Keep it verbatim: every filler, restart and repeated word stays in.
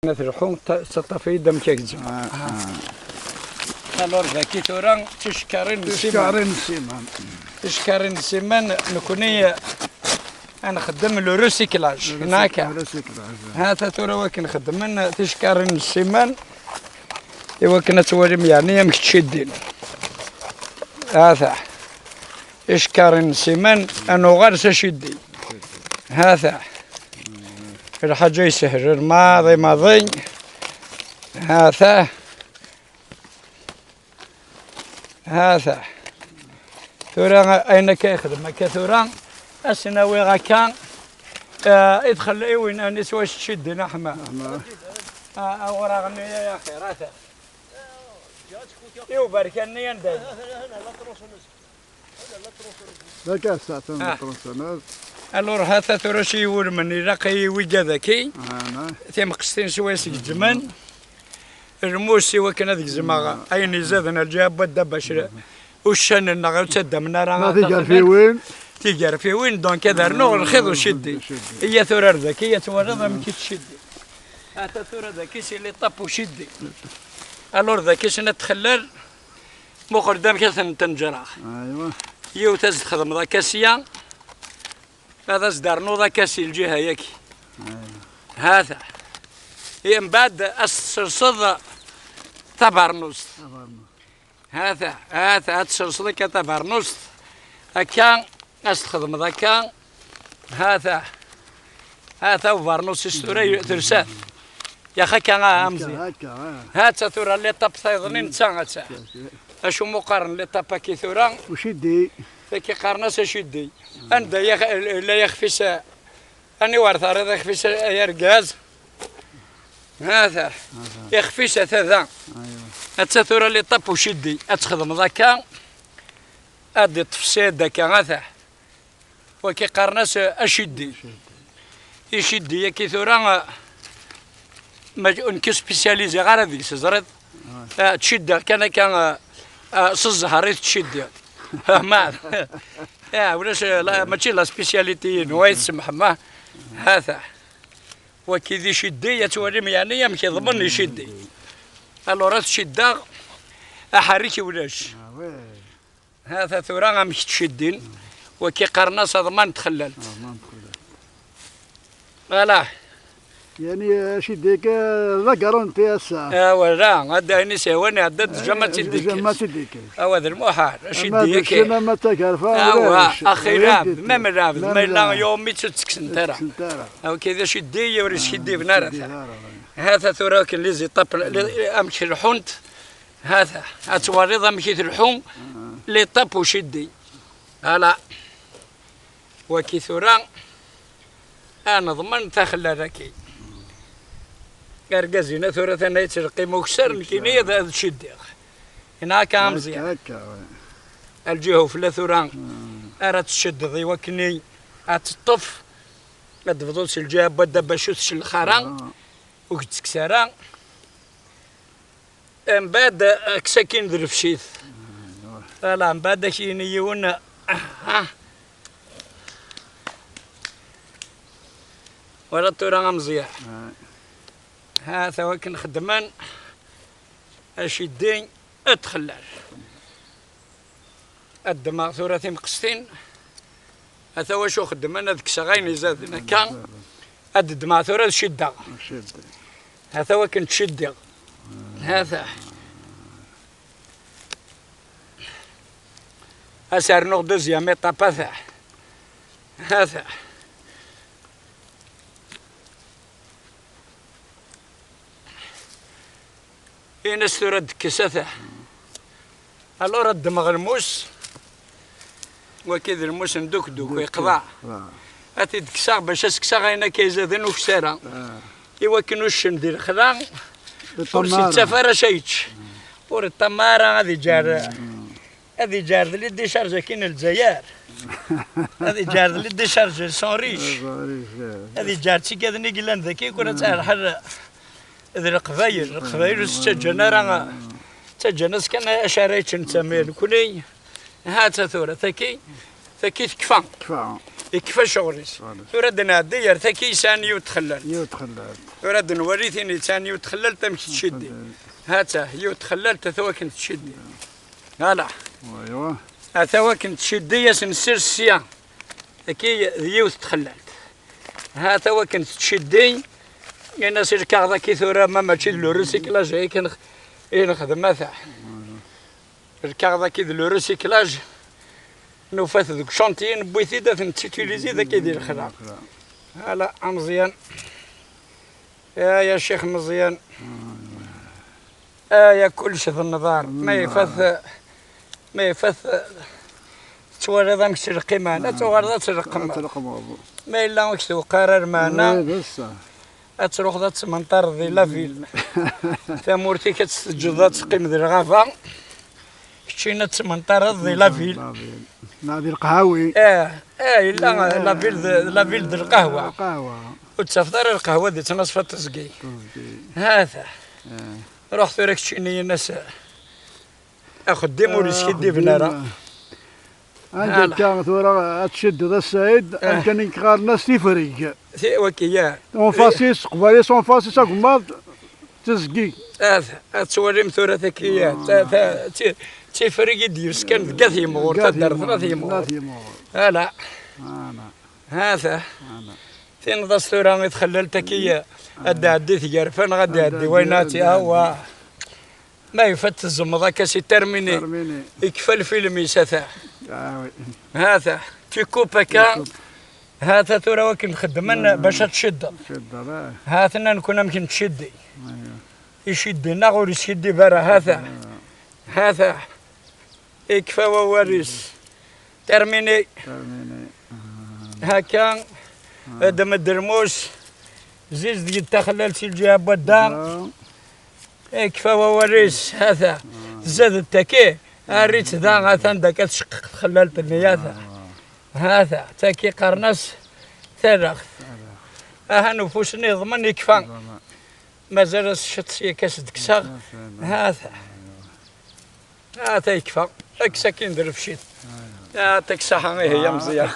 Ad telḥu, ta-, tettaṭṭaf-iyi-d amek ad gezmeɣ. Ah, ah. Alors, daki tura, ticekkarin n Siman. Ticekkarin n Siman. Ticekkarin n Siman, nekni ad nxeddem le recyclage. Le recyc-, naka. Le recyclage. Hata tura wakken xeddmen ticekkarin n Siman, i wakken ad twalim yeɛni amek ttciddin. Hata. Ticekkarin n Siman, ad nuɣal s aciddi. Hata. Lḥaǧa isehlen maḍi, maḍi. Hata. Hata. Tura ayen akka yexdem akka tura, ad sen-awiɣ akka, eh, i txelliwin, anis wac tciddin, a ḥma. Aḥma. Ah, awraɣ-nni ya axir, hata. I uberkan-nni anda yella? Daki saɛten. Ah. Tronsoneuse. Alors, hata tura s yiwulmen, ilaq i wigad-agi. Ah, na. Timeqstin swayes gezzmen. Lmus i wakken ad gezmeɣ ayen izaden lǧiha n wadda bac uccanen-nneɣ ur ttaddamen ara. Ma tigerfiwin. Tigerfiwin, donc ad rnuɣ lxiḍ uciddi. Uciddi. Iya tura ar daki, ad twaliḍ amek i tciddi. Ata tura daki si l'étape uciddi. Alors daki sna txellal. Muqel-d amek ad ten-tenǧreɣ. Aywa. Yiwet ad s-txedmeḍ akka sya, ad as-d-ternuḍ akka si lǧiha-yaki. Aywa. Hata. I mbeɛd ad s-tserseḍ tabeṛnust. Tabeṛnust. Hata, hata, ad tserseḍ akka tabeṛnust. Akka, ad s-txedmeḍ akka. Hata. Hata ubeṛnus-is tura y-, telsa-t. Yax akka, a, a Meẓyan. Akka, akka, ah. Hata tura l'étape tayeḍnin d ta, hata. Akka, akka. Acu mu qqaren l'étape-agi tura? Uciddi. Taki qqaren-as aciddi. Anda yax-, la yaxf-is, a, aniwer terriḍ ixf-is, a, ay argaz? Hata. Hata. Ixf-is ata da. Aywa. Hata tura l'étape uciddi. Ad txedmeḍ akka. Ad d-iṭṭef ssid akka, hata. Waki qqaren-as, eh, aciddi. Iciddi-yaki tura, eh, ma j-, nekk spécialisé ara deg-s, teẓriḍ? Ah, ttciddiɣ kan akka, eh, eh, s zzher i tettciddiɣ. Fehmeḍ? Ya, ulac, eh, la, mačči la spécialité-inu, ay tsemḥem, ah. Hata. Waki d iciddi, ad twalim yeɛni amek iḍmen iciddi. Alors, ad ttciddeɣ, aḥerrek ulac. Ah, ouais. Hata tura amek ttciddin, waki qqaren-as aḍman n txellalt. Aḍman n txellalt. Voilà. Yani, aciddi-k, eh, d agaranti ass-a. Ah, voilà, ad ayen isehwan iɛedda-d, eh, jamais ad tt-id-ikkes. Jamais ad tt-id-ikkes. Awa, d lmuḥal, aciddi-yaki. Ama d ccna, ama d takerfa, awa, ulac. Axi lɛebd, même lɛebd, ma yella yuɣ-mi tt-ur ttekksen ara. Ur ttekksen ara. Awa, kay d aciddi, ur yeskidiben ara. Ah, ur yeskidiben ara. Hata tura akken les étapes, les, amek lḥunt. Hata, ad twaliḍ amek i telḥu l'étape uciddi. Ala. Waki tura, ad neḍmen taxellalt-agi. Argaz-ina tura tana yettleqqim ukessar, nekkini ad, ad ciddiɣ. Yenna akka a Meẓyan. Akka, akka, ouais. Lǧiha ufella tura, ara tceddeḍ i wakken ad teṭṭef, ad tebduḍ si lǧiha n wadda bac ur tcellex ara, ur k-ttekkes ara. Mbeɛd, eh, kkes akkin d lefcit. Voilà, mbeɛd ad k-yini yiwen, ah, ah. Wala tura a Meẓyan. Hata wakken xeddmen aciddi ad txellal. Ad ddmeɣ tura timqestin. Ata wacu xeddmen, ad kkseɣ ayen izaden akka. Ad ddmeɣ tura ad ciddeɣ. Ciddi. Ata wakken ttciddiɣ. Hata. Ad s-rnuɣ deuxième étape, ata. Hata. Ini-as tura ad d-tekkes, ata. Alors ad ddmeɣ lmus. Waki d lmus n dukduk, yeqḍeɛ. Yeqḍeɛ. Ad t-id-kkseɣ bac ad s-kkseɣ ayen akka izaden ukessar-a. Ah. I wakken uccen di lexla, ur s-yettaf ara s ayečč. Ur iṭṭama ara ad iǧer. Mm. Ad iǧer d les décharges akkin n Lezzayer. Ad iǧer d les décharges sans riche. Sans riche, eh. Ad iǧer d tigaden i yellan daki, kul ad terḥel d Leqbayel. Leqbayel ur s-ttaǧǧan ara, ttaǧǧan-as kan acu ara yeččen d tama. Nekkni, ha-tt-a tura, taki, taki tekfa. Tekfa. Ikfa ccɣel-is. Tura ad nɛeddi ar taki yesɛan yiwet txellalt. Yiwet txellalt. Tura ad nwali tin yesɛan yiwet txellalt amek tettciddi. Txellalt. Ha-tt-a, yiwet txellalt ata wakken tettciddi. Hala. Aywa. Ata wakken tettciddi, ad s-nessers sya. Taki d yiwet txellalt. Ha-tt-a wakken tettciddi. Ini-as i lkaɣeḍ-agi tura, ma mačči d le recyclage i k-, i nexdem ata. Lkaɣeḍ-agi d le recyclage. Nufa-t deg chantier, newwi-t-id ad t-nettutilizi d akka di lexla. Hala, a Meẓyan. Ya, ya Ccix Meẓyan. Aya kullec d nnḍer. Ma ifat, ma ifat, tettwaliḍ amek ttleqqimen, ad tuɣaleḍ ad tleqqmeḍ. Ad tleqqmeḍ. Ma yella ur k-tewqar ara lmeɛna, ad truḥeḍ ad tmenṭareḍ di la ville. Tamurt-ik ad tt-teǧǧeḍ ad teqqim di lɣaba, keččini ad tmenṭareḍ di la ville. La ville. Neɣ di lqahawi. Eh, eh, yella la ville de, la ville de lqahwa. Lqahwa. Ur d-tafeḍ ara lqahwa di tnaṣfa n teẓgi. Teẓgi. Hata. Eh. Ruḥ tura keččini-as axeddim ur yeskiddiben ara. Axeddim. Anda akka tura ad tceddeḍ a Saɛid, amkan i qqaren-as tifreg. Ti-, waki, ya. En face-is, qbal-is, en face-is agemmaḍ, d teẓgi. Ad, ad twalim tura taki, ya. Ta, ta, ti-, tifreg i d-yuskan deg At Yemɣur, deg At taddart n At Yemɣur, Yemɣur. At Yemɣur. Ala. Ala. Hata. Ala. Tiniḍ-as tura i txellalt-agi, ad d-ɛeddi tgerfa neɣ ad d-ɛeddi wayen ad tt-, awa. Ma yufat tzemmeḍ akka si termini. Termini. Ikfa lfilm-is ata. Ah, oui. Hata. Tu coupes akka. Tu coupes. Hata tura wakken xeddmen bac ad tceddeḍ. Tceddeḍ, ah. Hata nekni amek nettciddi. Aywa. Iciddi-nneɣ ur yeskiddib ara, hata. Ah. Hata. Ikfa wawal-is. Termini. Termini. Hakka, ad d-medden lmus, zizdeg-d taxellalt si lǧiha n wadda. Ikfa wawal-is, hata. Tzad-d taki, err-itt da, atan da akka tceqqeq txellalt-nni, hata. Hata, taki qqaren-as taraɣt. Aha, nufus-nni yeḍmen ikfa. Mazal-as ciṭ yakka s-d-kkseɣ. Hata. Hata yekfa. Kkes akkin d lefcit. Hata kkes aḥa ihi ya Meẓyan.